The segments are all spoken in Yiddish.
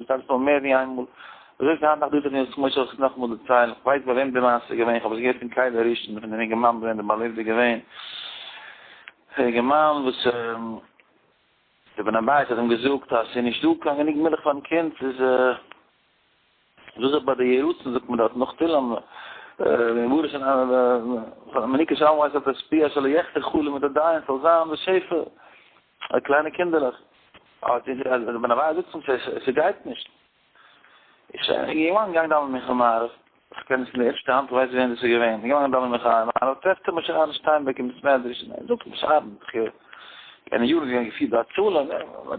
דערציילט עס נאר מער ווי איינמאל, אזוי איז היינט נאכט דא זיך ישמח משה זאל עס נאכאמאל דערציילן, איך ווייס ביי וועם די מעשה איז געווען, איך האב עס געהערט פון כלי ראשון פון דעם אינגערמאן ביי וועם די בעל עובדא איז געווען, דער אינגערמאן וואס דער בן הבית האט אים געזאגט אז ס'איז נישט דא קיין גענוג מילך פארן קינד, ס'איז דאס איז ביי די יהי רצון זאגט מען דארט נאך תהלים מניקה של עמך את השפיע שלא יחסר חלום מיט א דיין ס'זאל זיין בשפע קליינע קינדערלעך אז בן הבית זאגט אים ס'גייט נישט איז שוין אינגערמאן געגאנגען דאווענען מנחה מעריב איך קען עס פון די ערשטע האנט איך ווייס ווען דאס איז געווען געגאנגען דאווענען מנחה מעריב טרעפט ער משה אהרן שטיינבערג אין בית מדרש און ער זאגט משה אהרן איך יענע יארן איז געווען געפירט די הצלה,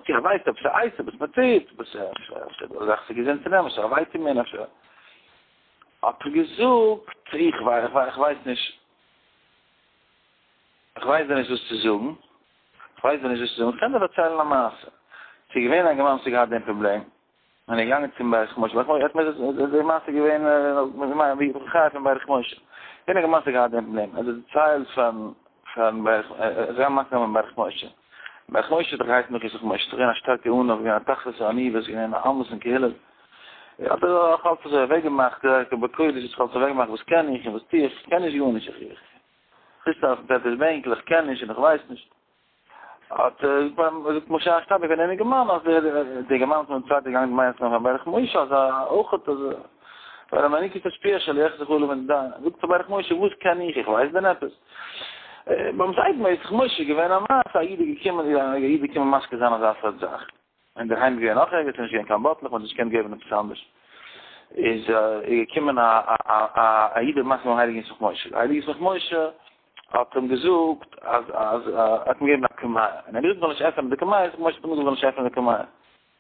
איך ווייס עפעס א עצה וואס מען טוט, וואס אפשר די זאך איז געזונט צו נעמען, אפשר א ווייטעמין, אפשר. האט ער געזאגט, איך איך ווייס נישט, איך ווייס דיר נישט וואס צו זאגן, איך ווייס דיר נישט וואס צו זאגן, איך קען דיר פארציילן א מעשה. ס'איז געווען א אינגערמאן וואס האט געהאט דעם פראבלעם, און ער איז געגאנגען צום ברך משה, ברך משה האט מיר די מעשה געווען ווי חי פון ברך משה, יענער געמאכט האט געהאט דעם פראבלעם, ער האט דערציילט פארן פארן ברך, ער איז געגאנגען מאכן ביים ברך משה, ברך משה האט דאך געהייסן נאך ישמח משה, איז דאך געווען א שטארקע עניו, געווען א תכלית העניוות, געווען א עמוס אין קהילה, האט ער זיך אלץ אזוי אוועק געמאכט, בקודש האט זיך אלץ אוועק געמאכט, וואס קען איך און וואס טו איך, איך קען נישט גארנישט, איך איך זיץ אויפן פעטער'ס בענקל, איך קען נישט און איך ווייס נישט. האט זאגט משה אשתבי געווען אינגערמאן אז דער דער גערמאן האט צייט געגאנגען מיינס נאך ברך משה אז אויך האט אז ווייל א מנהיג איז תשפיע של יחס וכו' ווען דא זאגט ברך משה וואס קען איך איך ווייס דען עפעס ביים זיידן איז זיך משה געווען א מעשה א איד איז געקומען א איד איז געקומען מזכיר זיין אזא סארט זאך אין דער היים געווען נאך ערגער ס'איז נישט געווען קיין באטלעך מ'האט נישט געקענט געבן עפעס אנדערש איז געקומען א א א איד האט מזכיר געווען הייליגן ישמח משה הייליגן ישמח משה האט אים געזאגט אז אז ער האט אים געגעבן א קמיע, און ער האט געזאגט מ'זאל נישט עפענען די קמיע, זאגט משה האט אים געזאגט מ'זאל נישט עפענען די קמיע,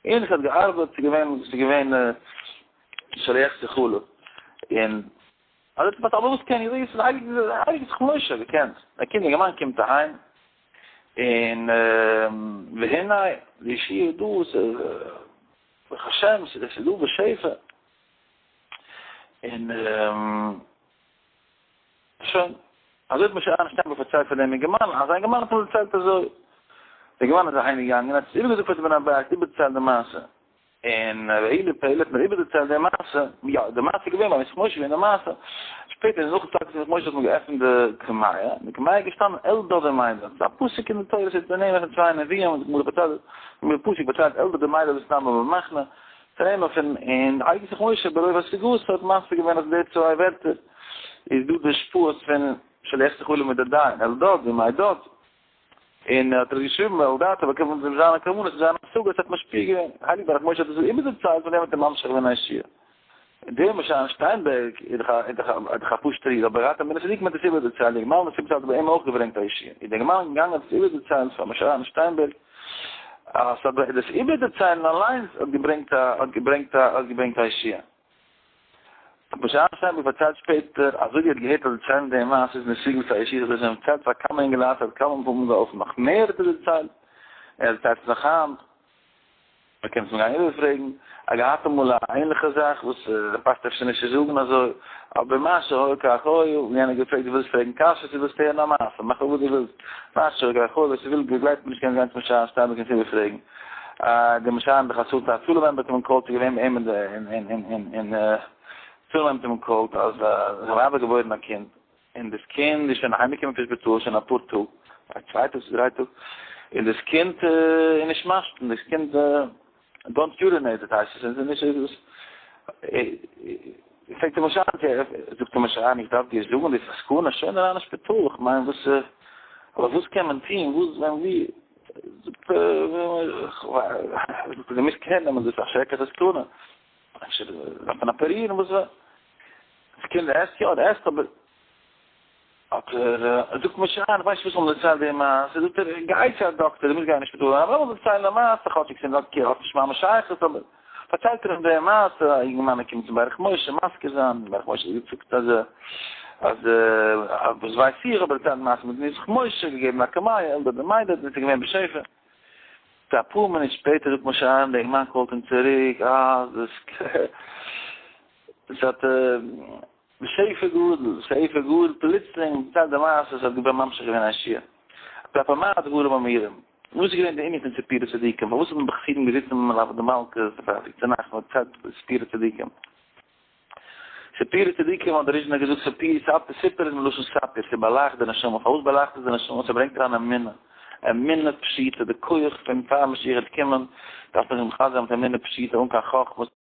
און עס האט געארבעט, ס'איז געווען ס'איז געווען שלא יחסר חלב, און אז ער האט אבער וואס קען איך זאגן, ס'איז הייליג הייליג ישמח משה האט געקענט, א קינד אינגערמאן קומט אהיים, און והנה די ישועה איז דא, ס'איז ברוך השם ס'איז דא בשפע, און. שוין. אזוי האט משה אהרן שטיינבערג פארציילט פאר דעם אינגערמאן, אז זיין אינגערמאן האט אים דערציילט אזוי. דער אינגערמאן איז אהיים געגאנגען און האט עס איבערגעזאגט פאר די בני הבית, איבערדערציילט די מעשה. און ר' אלי' פעלער האט מיר איבערדערציילט די מעשה, יא, די מעשה איז געווען ביים ישמח משה געווען די מעשה. שפעטער איז נאכן פסק פון ישמח משה האט מען געעפנט די קמיע, אין די קמיע איז געשטאנען אלדד ומידד. ס'איז א פסוק אין די תורה, ס'איז די נעמען פון צוויי נביאים, די גמרא פארציילט, די פסוק פארציילט אלדד ומידד ותנבא במחנה. טרענער פון און אייגן זיך משה ברוב השגות האט מסביר געווען אז די צוויי ווערטער איז דא די השפעות פון שלא יחסר חלילה מיט די דיין אלדד און מידד און האט ער געשריבן אלדד האט באקומען פון זיינע כוונות און זיינע השגות האט משפיע געווען הייליג ברך משה האט עס איבערדערציילט פון דעם האט ער ממשיך געווען א ישועה דער משה אהרן שטיינבערג איז דאך א איז דאך א איז דאך א פשוטער איד אבער ער האט א אמונת צדיקים האט עס איבערדערציילט די גמרא האט עס איבערדערציילט האט ביי אים אויך געברענגט א ישועה איז דער גמרא געגאנגען האט עס איבערדערציילט פאר משה אהרן שטיינבערג אז אבער דאס איבערדערציילן אליינס האט געברענגט א האט געברענגט א האט געברענגט א ישועה. משה אהרן שטיינבערג פארציילט שפעטער אזוי ווי ער האט געהערט אז דערציילן די מעשה איז מסוגל צו א ישועה האט ער שוין פארציילט פאר כמה אינגעלייט האט כמה פעמים געהאלפן נאך מער האט ער דערציילט ער דערציילט עס נאך היינט. מען קען עס גיין איבערפרעגן, ער האט געהאט אמאל א ענליכע זאך וואס פאסט אפשר נישט צו זאגן אזוי, אבער מה שהיה כך היה, און יענער געפרעגט דו ווילסט פרעגן קשיות דו ווילסט הערן א מעשה, מאך וואס דו ווילסט, מה שהיה כך היה, ווער ס'וויל גלייבט מיר נישט קען גיין צום שער שטיין און עס איבערפרעגן, דער משער האט דאך הצלה הצלה מעמבער האט אים געקאלט ס'איז געווען ביי אים אין אין אין אין הצלה מעמבער האט אים געקאלט אז זיין ווייב האט געבוירן א קינד, און דאס קינד איז שוין אהיימגעקומען פון שפיטאל שוין אפאר טאג, א צוויי טאג צו דריי טאג, און דאס קינד איז נישט משתין, דאס קינד don't urinate הייסט עס, און ס'איז נישט דאס, פרעגט אים משה אהרן, זאגט אים משה אהרן, איך דארף דיר זאגן דאס איז א סכנה, שוין אריין אין שפיטאל, איך מיין וואס, אבער וואס קען מען טון, וואס ווען ווי, זאגט ער, דו מוזט קער נעמען, דאס איז א שרעקליכע סכנה, אפשר דארף מען אפערירן, וואס ווען. דאס קינד עסט יא, ער עסט אבער האט ער זאגט משה אהרן ווייסט וואס לאמיר דערציילן די מעשה, זאגט ער גיי צו א דאקטער דו מוזט גיין אין שפיטאל אריין לאמיר דערציילן די מעשה כאטשיג ס'איז נאט האט נישט ממש שייכות אבער פארציילט ער אים די מעשה א יונגערמאן איז געקומען צום ברך משה מזכיר זיין ברך משה האט געזאגט אז אז וואס ווייס איך אבער דערציילט די מעשה מיט נוסח משה געגעבן א קמיע אלדד ומידד און ס'איז געווען בשפע. אפאר מינוט שפעטער זאגט משה אהרן די אינגערמאן קאלט אים צוריק אז דאס עס האט בשפע גדול, שפע גדול, פלוצלינג מצד די מעשה, עס האט געווען ממשיך געווען א ישועה. כלפי מה הדברים אמורים? און וואס איז געווען די ענין פון סיפורי צדיקים? פארוואס האבן די חסידים געזיצן מלוה דמלכה פרייטאג צונאכטס און דערציילט סיפורי צדיקים? סיפורי צדיקים האט דער ריזשינער געזאגט סיפור ספר סיפור איז מלשון ספיר ס'באלייכט די נשמה פארוואס באלייכט עס די נשמה? ס'ברענגט אריין אמונה אמונה פשוטה די כח פון פאר משיח וועט קומען דארף מען זיך מחזק זיין מיט אמונה פשוטה אן קיין חכמות.